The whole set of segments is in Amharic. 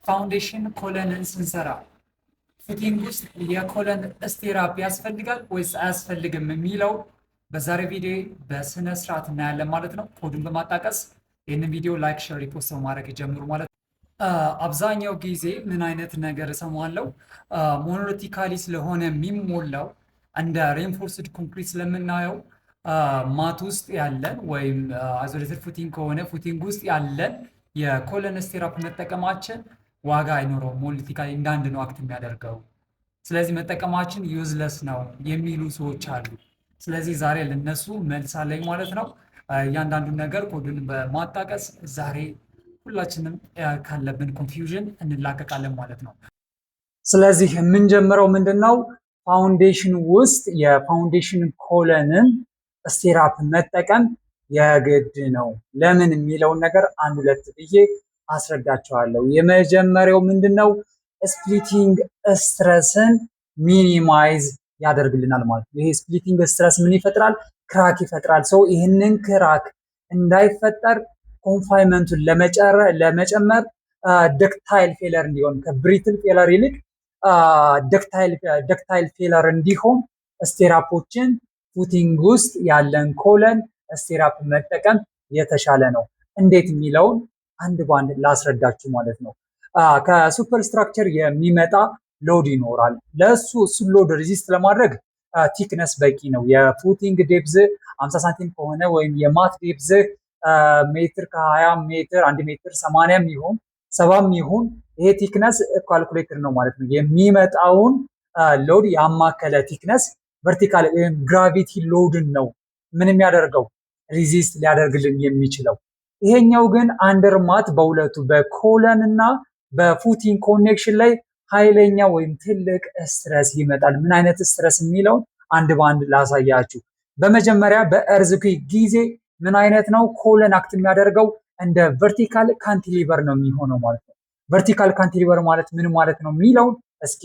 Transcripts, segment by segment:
Foundation column ን ስንሰራ footing ውስጥ የ column stirrup ያስፈልጋል ወይስ አያስፈልግም የሚለው በዛሬ ቪዲዮ በስነ ስርዓት እናያለን ማለት ነው። ኮዱን በማጣቀስ ይህንን ቪዲዮ like፣ share፣ repost በማድረግ ይጀምሩ ማለት ነው። አብዛኛው ጊዜ ምን አይነት ነገር እሰማለሁ? Monolithically ስለሆነ የሚሞላው፣ እንደ reinforced concrete ስለምናየው፣ mat ውስጥ ያለን ወይም isolated footing ከሆነ footing ውስጥ ያለን የ column stirrup መጠቀማችን ዋጋ አይኖረውም። Monolithically እንደ አንድ ነው act የሚያደርገው። ስለዚህ መጠቀማችን useless ነው የሚሉ ሰዎች አሉ። ስለዚህ ዛሬ ለነሱ መልስ አለኝ ማለት ነው። እያንዳንዱን ነገር ኮዱን በማጣቀስ ዛሬ ሁላችንም ካለብን confusion እንላቀቃለን ማለት ነው። ስለዚህ የምንጀምረው ምንድን ነው? Foundation ውስጥ የ foundation column ን stirrup መጠቀም የግድ ነው። ለምን የሚለውን ነገር አንድ ሁለት ብዬ አስረዳችኋለሁ። የመጀመሪያው ምንድን ነው? Splitting stress ን minimize ያደርግልናል ማለት ነው። ይሄ splitting stress ምን ይፈጥራል? Crack ይፈጥራል። So ይህንን crack እንዳይፈጠር confinement ኡን ለመጨመር፣ ductile failure እንዲሆን፣ ከ brittle failure ይልቅ ductile failure እንዲሆን stirrup ኦችን፣ footing ውስጥ ያለን column stirrup መጠቀም የተሻለ ነው። እንዴት የሚለውን አንድ በአንድ ላስረዳችሁ ማለት ነው። ከ superstructure የሚመጣ load ይኖራል። ለእሱ እሱን load resist ለማድረግ thickness በቂ ነው። የ footing depth 50 ሳንቲም ከሆነ ወይም የ mat depth ሜትር ከ20 ሜትር፣ 1 ሜትር 80 ይሁን 70 ይሁን፣ ይሄ thickness calculated ነው ማለት ነው። የሚመጣውን load ያማከለ thickness vertical ወይም gravity load ን ነው ምን የሚያደርገው፣ resist ሊያደርግልን የሚችለው። ይሄኛው ግን under mat በሁለቱ በ column እና በ footing connection ላይ ኃይለኛ ወይም ትልቅ stress ይመጣል። ምን አይነት stress የሚለውን አንድ በአንድ ላሳያችሁ። በመጀመሪያ በ earthquake ጊዜ ምን አይነት ነው column act የሚያደርገው? እንደ vertical cantilever ነው የሚሆነው ማለት ነው። Vertical cantilever ማለት ምን ማለት ነው የሚለውን እስኪ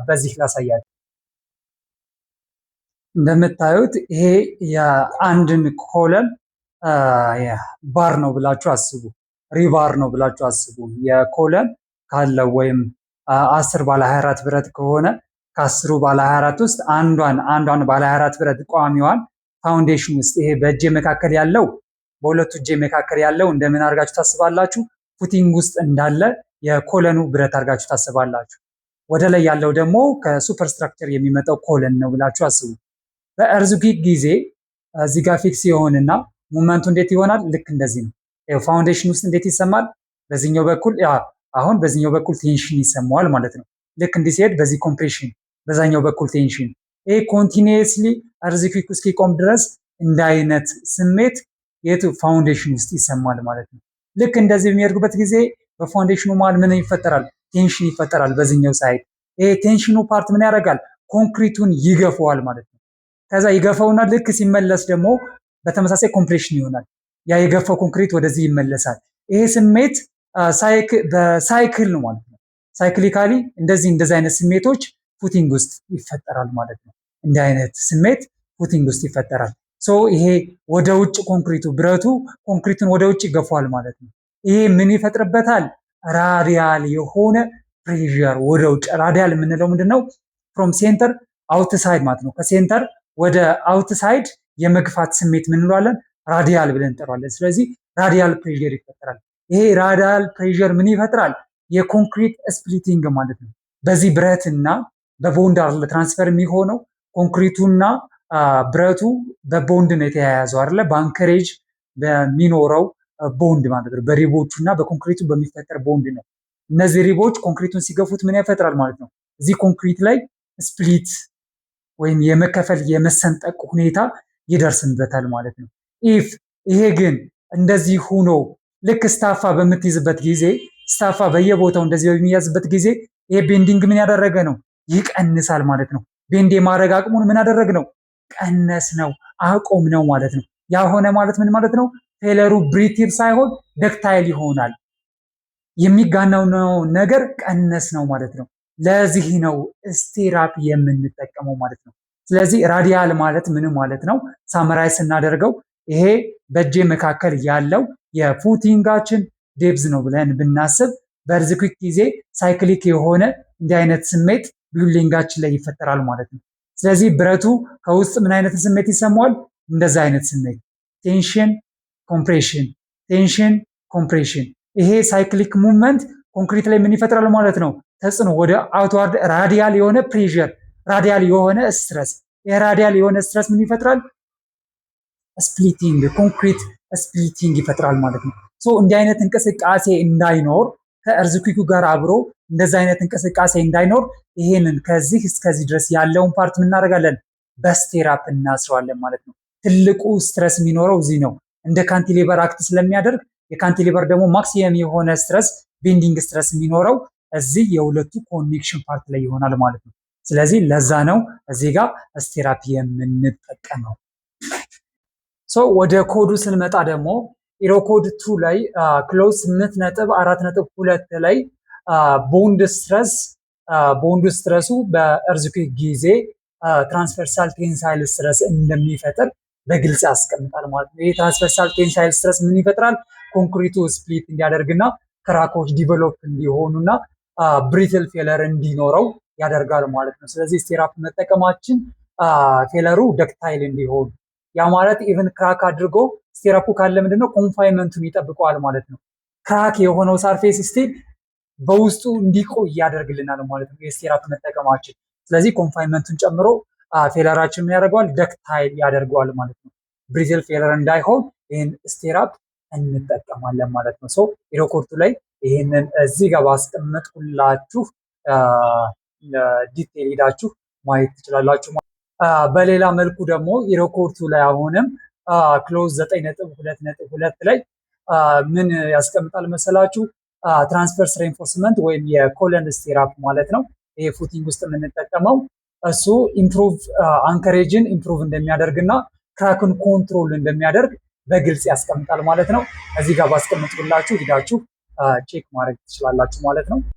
በዚህ ላሳያችሁ። እንደምታዩት ይሄ የአንድን column bar ነው ብላችሁ አስቡ። Rebar ነው ብላችሁ አስቡ። የ column ካለው ወይም 10 ባለ 24 ብረት ከሆነ ከ10ሩ ባለ 24 ውስጥ አንዷን ባለ 24 ብረት ቋሚዋን foundation ውስጥ፣ ይሄ በእጄ መካከል ያለው፣ በሁለቱ እጄ መካከል ያለው እንደምን አድርጋችሁ ታስባላችሁ? Footing ውስጥ እንዳለ የ column ኑ ብረት አድርጋችሁ ታስባላችሁ። ወደ ላይ ያለው ደግሞ ከ superstructure የሚመጣው column ነው ብላችሁ አስቡ። በ earthquake ጊዜ እዚህ ጋር fix ይሆንና movement ኡ እንዴት ይሆናል? ልክ እንደዚህ ነው። Foundation ውስጥ እንዴት ይሰማል? በዚህኛው በኩል፣ አሁን በዚህኛው በኩል tension ይሰማዋል ማለት ነው። ልክ እንዲህ ሲሄድ በዚህ compression፣ በዛኛው በኩል tension። ይሄ continuously earthquake እስኪቆም ድረስ እንደ አይነት ስሜት የቱ foundation ውስጥ ይሰማል ማለት ነው። ልክ እንደዚህ በሚያደርጉበት ጊዜ በ foundation ኑ መሃል ምን ይፈጠራል? Tension ይፈጠራል በዚህኛው side። ይሄ tension ኑ part ምን ያደርጋል? ኮንክሪቱን ይገፈዋል ማለት ነው። ከዛ ይገፋውና ልክ ሲመለስ ደግሞ በተመሳሳይ compression ይሆናል። ያ የገፋው ኮንክሪት ወደዚህ ይመለሳል። ይሄ ስሜት በ cycle ነው ማለት ነው። Cyclically እንደዚህ አይነት ስሜቶች footing ውስጥ ይፈጠራል ማለት ነው። እንዲህ አይነት ስሜት footing ውስጥ ይፈጠራል። So ይሄ ወደ ውጭ ኮንክሪቱ፣ ብረቱ ኮንክሪቱን ወደ ውጭ ይገፋዋል ማለት ነው። ይሄ ምን ይፈጥርበታል? Radial የሆነ pressure ወደ ውጭ። Radial የምንለው ምንድን ነው? From center outside ማለት ነው። ከ center ወደ outside የመግፋት ስሜት ምን እንለዋለን? Radial ብለን እንጠራዋለን። ስለዚህ radial pressure ይፈጠራል። ይሄ radial pressure ምን ይፈጥራል? የ concrete splitting ማለት ነው። በዚህ ብረትና በቦንድ አይደለ transfer የሚሆነው? ኮንክሪቱና ብረቱ በቦንድ ነው የተያያዘው አይደለ? በ anchorage በሚኖረው ቦንድ ማለት ነው። በ rib ኦቹ እና በኮንክሪቱ በሚፈጠር ቦንድ ነው። እነዚህ rib ኦች ኮንክሪቱን ሲገፉት ምን ይፈጥራል ማለት ነው? እዚህ ኮንክሪት ላይ split ወይም የመከፈል፣ የመሰንጠቅ ሁኔታ ይደርስበታል ማለት ነው። If ይሄ ግን እንደዚህ ሆኖ ልክ ስታፋ በምትይዝበት ጊዜ፣ ስታፋ በየቦታው እንደዚህ በሚያዝበት ጊዜ ይሄ bending ምን ያደረገ ነው? ይቀንሳል ማለት ነው። Bend የማድረግ አቅሙን ምን አደረግ ነው? ቀነስ ነው፣ አቆም ነው ማለት ነው። ያ ሆነ ማለት ምን ማለት ነው? Failure ኡ brittle ሳይሆን ductile ይሆናል። የሚጋናው ነገር ቀነስ ነው ማለት ነው። ለዚህ ነው stirrup የምንጠቀመው ማለት ነው። ስለዚህ radial ማለት ምን ማለት ነው? Summarize ስናደርገው ይሄ በእጄ መካከል ያለው የ footing ኣችን depth ነው ብለን ብናስብ፣ በ earthquake ጊዜ cyclic የሆነ እንዲህ አይነት ስሜት building ኣችን ላይ ይፈጠራል ማለት ነው። ስለዚህ ብረቱ ከውስጥ ምን አይነት ስሜት ይሰማዋል? እንደዛ አይነት ስሜት tension compression፣ tension compression። ይሄ cyclic movement concrete ላይ ምን ይፈጥራል ማለት ነው? ተጽዕኖ ወደ outward radial የሆነ pressure፣ radial የሆነ stress። ይሄ radial የሆነ stress ምን ይፈጥራል? Splitting፣ concrete splitting ይፈጥራል ማለት ነው። So እንዲህ አይነት እንቅስቃሴ እንዳይኖር፣ ከ earthquake ኩ ጋር አብሮ እንደዛ አይነት እንቅስቃሴ እንዳይኖር ይሄንን ከዚህ እስከዚህ ድረስ ያለውን part ምን እናደርጋለን? በ stirrup እናስረዋለን ማለት ነው። ትልቁ stress የሚኖረው እዚህ ነው። እንደ cantilever act ስለሚያደርግ የ cantilever ደግሞ maximum የሆነ stress፣ bending stress የሚኖረው እዚህ የሁለቱ connection part ላይ ይሆናል ማለት ነው። ስለዚህ ለዛ ነው እዚህ ጋር stirrup የምንጠቀመው። So ወደ ኮዱ ስንመጣ ደግሞ Eurocode 2 ላይ clause 8.4.2 ላይ bond stress፣ bond stress ኡ በ earthquake ጊዜ transversal tensile stress እንደሚፈጥር በግልጽ ያስቀምጣል ማለት ነው። ይህ transversal tensile stress ምን ይፈጥራል? Concrete ኡ split እንዲያደርግና crack ኦች develop እንዲሆኑና brittle failure እንዲኖረው ያደርጋል ማለት ነው። ስለዚህ stirrup መጠቀማችን failure ኡ ductile እንዲሆን፣ ያ ማለት even crack አድርጎ stirrup ኡ ካለ ምንድነው confinement ኡን ይጠብቀዋል ማለት ነው። Crack የሆነው surface still በውስጡ እንዲቆይ ያደርግልናል ማለት ነው የ stirrup መጠቀማችን። ስለዚህ confinement ኡን ጨምሮ failure ኣችን ምን ያደርገዋል? Ductile ያደርገዋል ማለት ነው። Brittle failure እንዳይሆን ይህን stirrup እንጠቀማለን ማለት ነው። So Eurocode 2 ላይ ይህንን እዚህ ጋር ባስቀመጥኩላችሁ detail ሄዳችሁ ማየት ትችላላችሁ። በሌላ መልኩ ደግሞ Eurocode 2 ላይ አሁንም clause 9.2.2 ላይ ምን ያስቀምጣል መሰላችሁ? Transverse reinforcement ወይም የ column stirrup ማለት ነው። ይሄ footing ውስጥ የምንጠቀመው እሱ improve anchorage ን improve እንደሚያደርግና crack ን control እንደሚያደርግ በግልጽ ያስቀምጣል ማለት ነው። እዚህ ጋር ባስቀምጥላችሁ ሂዳችሁ check ማድረግ ትችላላችሁ ማለት ነው።